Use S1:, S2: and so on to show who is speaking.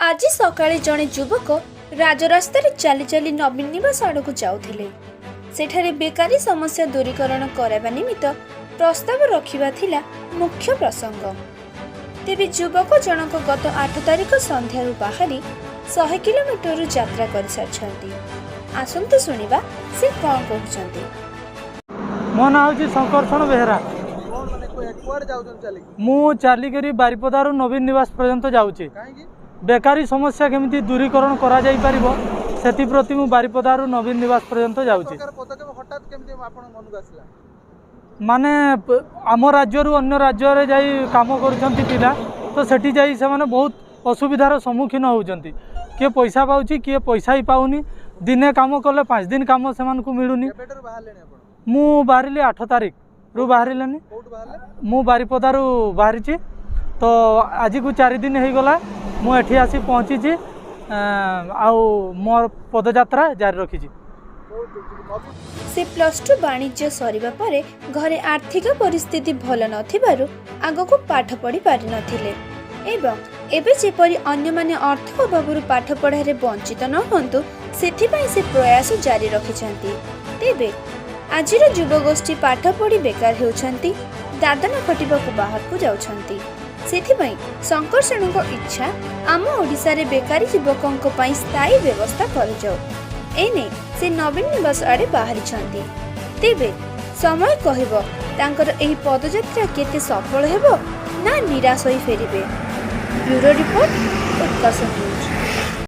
S1: ଆଜି ସକାଳେ ଜଣେ ଯୁବକ ରାଜରାସ୍ତାରେ ଚାଲି ଚାଲି ନବୀନ ନିବାସ ଆଡ଼କୁ ଯାଉଥିଲେ। ସେଠାରେ ବେକାରୀ ସମସ୍ୟା ଦୂରୀକରଣ କରାଇବା ନିମିତ୍ତ ପ୍ରସ୍ତାବ ରଖିବା ଥିଲା ମୁଖ୍ୟ ପ୍ରସଙ୍ଗ। ତେବେ ଯୁବକ ଜଣକ ଗତ 8 ତାରିଖ ସନ୍ଧ୍ୟାରୁ ବାହାରି 100 କିଲୋମିଟରରୁ ଯାତ୍ରା କରିସାରିଛନ୍ତି। ଆସନ୍ତୁ ଶୁଣିବା ସେ କ'ଣ କହୁଛନ୍ତି।
S2: ମୋ ନାଁ ହେଉଛି ଶଙ୍କର୍ଷଣ ବେହେରା।
S3: କ'ଣ ମାନେ କୁଆଡ଼େ ଯାଉଛନ୍ତି ଚାଲିକି?
S2: ମୁଁ ଚାଲିକରି ବାରିପଦାରୁ ନବୀନ ନିବାସ ପର୍ଯ୍ୟନ୍ତ ଯାଉଛି।
S3: କାହିଁକି?
S2: ବେକାରୀ ସମସ୍ୟା କେମିତି ଦୂରୀକରଣ କରାଯାଇପାରିବ, ସେଥିପ୍ରତି ମୁଁ ବାରିପଦାରୁ ନବୀନ ନିବାସ ପର୍ଯ୍ୟନ୍ତ ଯାଉଛି।
S3: ସରକାର ପଦକ୍ଷେପ ହଠାତ୍ କେମିତି ଆପଣଙ୍କ ମନକୁ ଆସିଲା?
S2: ମାନେ ଆମ ରାଜ୍ୟରୁ ଅନ୍ୟ ରାଜ୍ୟରେ ଯାଇ କାମ କରୁଛନ୍ତି ପିଲା, ତ ସେଠି ଯାଇ ସେମାନେ ବହୁତ ଅସୁବିଧାର ସମ୍ମୁଖୀନ ହେଉଛନ୍ତି। କିଏ ପଇସା ପାଉଛି, କିଏ ପଇସା ହିଁ ପାଉନି। ଦିନେ କାମ କଲେ 5 ଦିନ କାମ ସେମାନଙ୍କୁ ମିଳୁନି।
S3: କେବେଠାରୁ ବାହାରିଲେଣି ଆପଣ?
S2: ମୁଁ ବାହାରିଲି 8 ତାରିଖରୁ ବାହାରିଲେନି।
S3: କୋଉଠୁ ବାହାରିଲେ?
S2: ମୁଁ ବାରିପଦାରୁ ବାହାରିଛି, ତ ଆଜିକୁ 4 ଦିନ ହେଇଗଲା ମୁଁ ଏଠି ଆସି ପହଞ୍ଚିଛି ଆଉ ମୋର ପଦଯାତ୍ରା ଜାରି ରଖିଛି।
S1: ସେ +2 ବାଣିଜ୍ୟ ସରିବା ପରେ ଘରେ ଆର୍ଥିକ ପରିସ୍ଥିତି ଭଲ ନଥିବାରୁ ଆଗକୁ ପାଠ ପଢ଼ି ପାରିନଥିଲେ ଏବଂ ଏବେ ଯେପରି ଅନ୍ୟମାନେ ଅର୍ଥ ଅଭାବରୁ ପାଠ ପଢ଼ାରେ ବଞ୍ଚିତ ନ ହୁଅନ୍ତୁ, ସେଥିପାଇଁ ସେ ପ୍ରୟାସ ଜାରି ରଖିଛନ୍ତି। ତେବେ ଆଜିର ଯୁବଗୋଷ୍ଠୀ ପାଠ ପଢ଼ି ବେକାର ହେଉଛନ୍ତି, ଦାଦନ ଖଟିବାକୁ ବାହାରକୁ ଯାଉଛନ୍ତି। ସେଥିପାଇଁ ଶଙ୍କର୍ଷଣଙ୍କ ଇଚ୍ଛା, ଆମ ଓଡ଼ିଶାରେ ବେକାରୀ ଯୁବକଙ୍କ ପାଇଁ ସ୍ଥାୟୀ ବ୍ୟବସ୍ଥା କରାଯାଉ। ଏନେଇ ସେ ନବୀନ ନିବାସ ଆଡ଼େ ବାହାରିଛନ୍ତି। ତେବେ ସମୟ କହିବ ତାଙ୍କର ଏହି ପଦଯାତ୍ରା କେତେ ସଫଳ ହେବ ନା ନିରାଶ ହୋଇ ଫେରିବେ। ବ୍ୟୁରୋ ରିପୋର୍ଟ, ଉତ୍କର୍ଷ ନ୍ୟୁଜ୍।